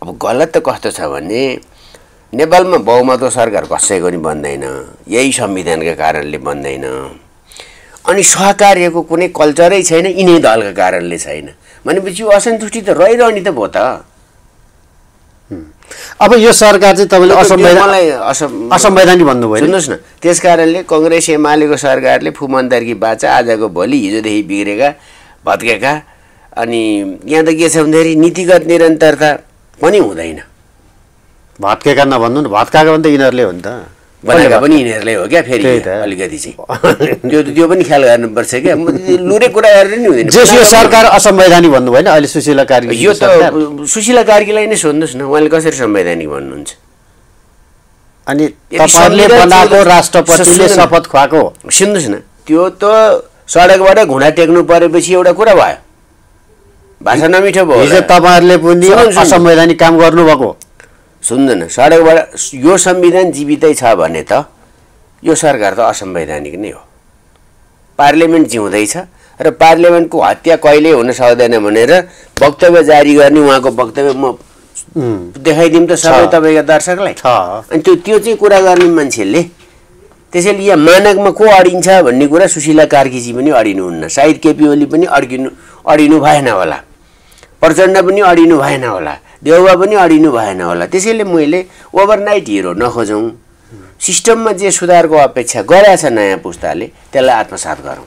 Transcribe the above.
अब गलत त कस्तो छ भने नेपालमा बहुमतको सरकार कसैको पनि बन्दैन, यही संविधानका कारणले बन्दैन। अनि सहकार्यको कुनै कल्चरै छैन, यिनै दलका कारणले छैन भनेपछि यो असन्तुष्टि त रहिरहने त भयो त। अब यो सरकार चाहिँ तपाईँले असंवैधानिक भन्नुभयो। सुन्नुहोस् न, त्यस कारणले कङ्ग्रेस एमालेको सरकारले फुमन्तरकी बाचा आजको भोलि हिजोदेखि बिग्रेका भत्केका। अनि यहाँ त के छ भन्दाखेरि नीतिगत निरन्तरता पनि हुँदैन। भत्केका नभन्नु न, भत्काएको पनि त यिनीहरूले हो नि त, बनाएका पनि यिनीहरूले हो क्या। फेरि अलिकति चाहिँ त्यो पनि ख्याल गर्नुपर्छ क्या। लुरे कुरा गरेर नि हुँदैन। यो सरकार असंवैधानिक भन्नु भएन अहिले सुशीला कार्की? यो त सुशीला कार्कीलाई नै सोध्नुहोस् न, उहाँले कसरी संवैधानिक भन्नुहुन्छ? अनि तपाईँले बनाएको राष्ट्रपतिले शपथ खुवाएको, सुन्नुहोस् न, त्यो त सडकबाट घुँडा टेक्नु परेपछि एउटा कुरा भयो, भाषा नमिठो भयो। हिजो तपाईँहरूले पनि असंवैधानिक काम गर्नुभएको। सुन्दैन, सडकबाट यो संविधान जीवितै छ भने त यो सरकार त असंवैधानिक नै हो। पार्लियामेन्ट जिउँदैछ र पार्लियामेन्टको हत्या कहिल्यै हुन सक्दैन भनेर वक्तव्य जारी गर्ने उहाँको वक्तव्य म देखाइदिउँ त सबै तपाईँका दर्शकलाई। अनि त्यो चाहिँ कुरा गर्ने मान्छेले, त्यसैले यहाँ मानकमा को अडिन्छ भन्ने कुरा सुशीला कार्कीजी पनि अडिनुहुन्न, सायद केपी ओली पनि अडिनु भएन होला, प्रचण्ड पनि अडिनु भएन होला, देउवा पनि अडिनु भएन होला। त्यसैले मैले ओभरनाइट हिरो नखोजौँ, सिस्टममा जे सुधारको अपेक्षा गरेछ नयाँ पुस्ताले त्यसलाई आत्मसात गरौँ।